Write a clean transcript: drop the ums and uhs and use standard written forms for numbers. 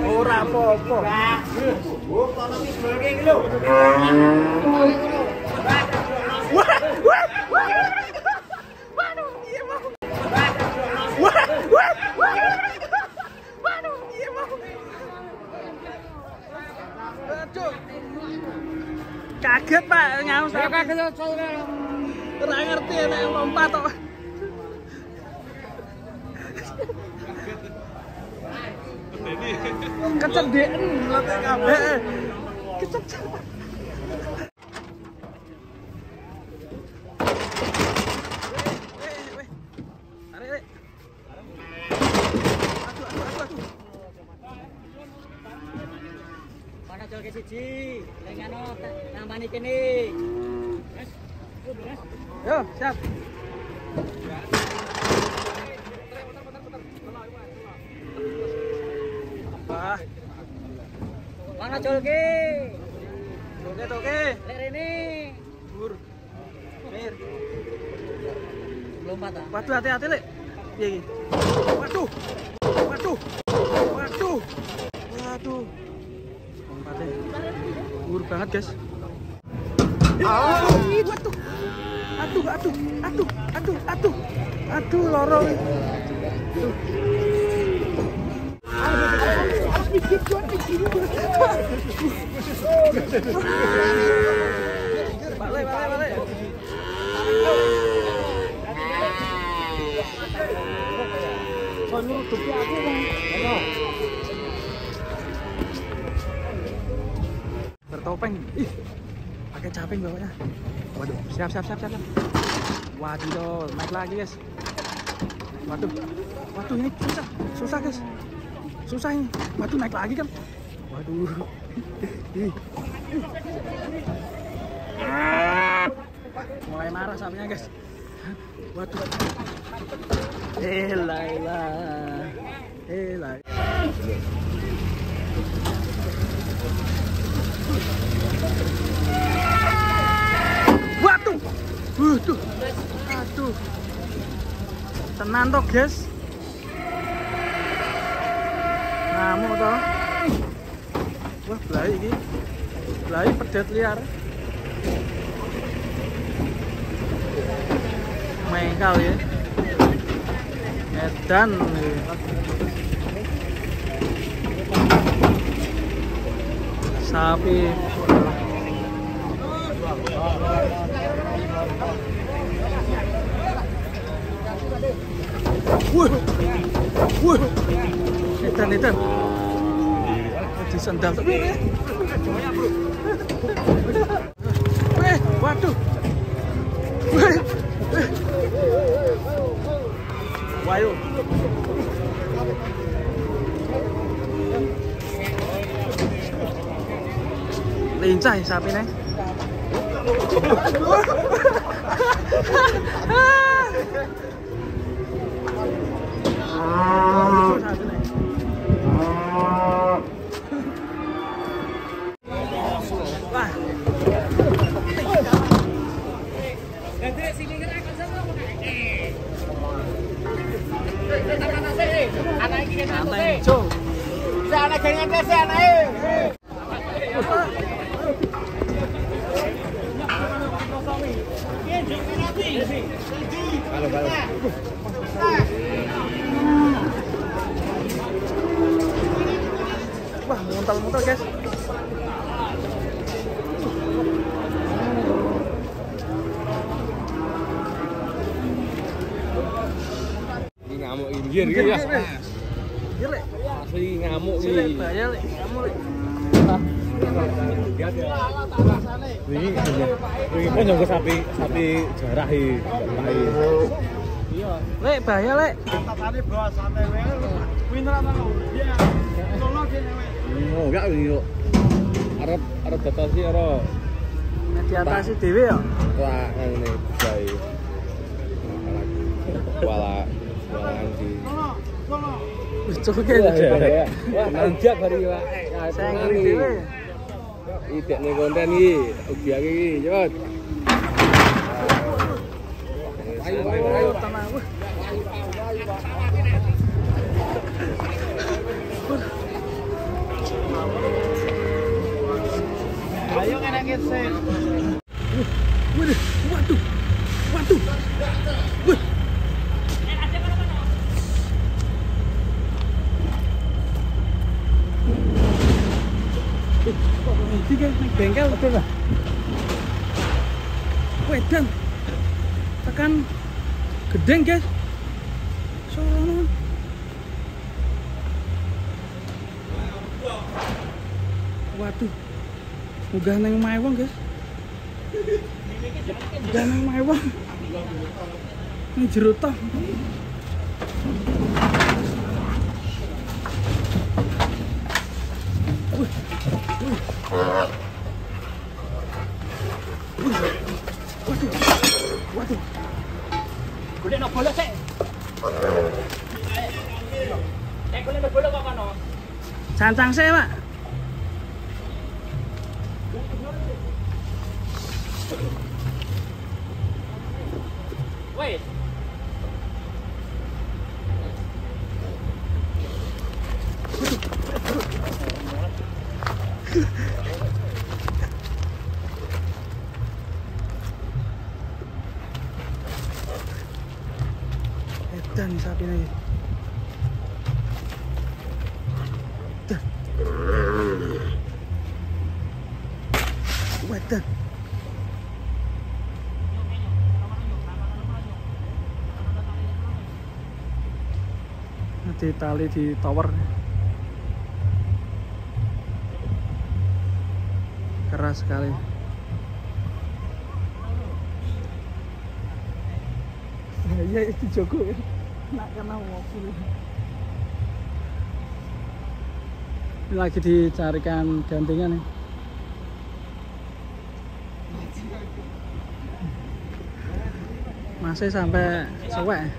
Ora apa-apa. Wah, wah, wah. Waduh, piye mau? Wah, wah, wah. Waduh, piye mau? Aduh. Kaget, Pak, ngaus. Ya kaget ora ngerti nek lompat kok. Kecedeken lek kabeh. Kecedeken. Tarik, Lek. Aduh, aduh, aduh, aduh. Ana jol ke siji, lek ngono nampani kene. Yo, siap. Wah. Mana jolke? Oke, oke. Lek rene. Bur. Mir. Lompat ta? Waduh, hati-hati, Lek. Piye iki? Waduh. Waduh. Waduh. Waduh. Lompatnya. Bur banget, guys. Waduh. Aduh, aduh, aduh, aduh, aduh. Aduh, loro. Aduh. Balik, balik, balik. Bertopeng. Ih, pakai caping bawahnya. Waduh, siap, siap, siap, siap. Waduh, naik lagi, guys. Waduh, waduh, ini susah, susah, guys. Susah ini. Waduh, naik lagi kan. Waduh. Mulai marah sapinya, guys. Waduh. Elah, elah. Elah. Waduh. Waduh. Aduh. Tenan toh, guys. Ngamuk toh. Wah, belai iki. Belai pedet liar. Mengkal ya. Edan. Sapi. Wah. Wah. Edan, edan. Disendal. Weh, waduh. Weh. Wayo. Lincah sapine. Wah. Wah, muntah-muntah, guys. Ini ngamuk inggir iki ya. Gile. Asli ngamuk iki. Bahaya lek, ngamuk lek. Ini ini nyonggo sapi sapi jarah iki. Iya. Lek bahaya lek. Tatane bawa santai wae. Kuwi ora tau. Iya. Solo dhewe. Oh, enggak yo. Arep arep batasi ora. Nek diatasi dhewe ya. Wah, ngene bae. Wala wala anji. Wis cukup ya. Wah, nanjak bari Pak. Saya ngeri dhewe. Iki nek konten iki, ugiake iki, cepet. Ayo, ayo, tenang. Waduh, waduh, waduh. Wih. Kok iki ning bengkel betul lah. Wedan. Tekan gedeng, guys. Sono. Waduh. Munggah nang omahe wong, guys. Munggah nang omahe wong. Ning jero toh. Wih. Wih. Waduh. Waduh. Golekno bolok sik. Nek golekno bolok kok kono. Cancang sik, Pak. Wes. Edan sapi ini. Edan. Wedan. Nanti tali di tower. Keras sekali. Ya itu Joko ya. Nak kena mobil. Ini lagi dicarikan gantinya nih. Masih sampai suwek.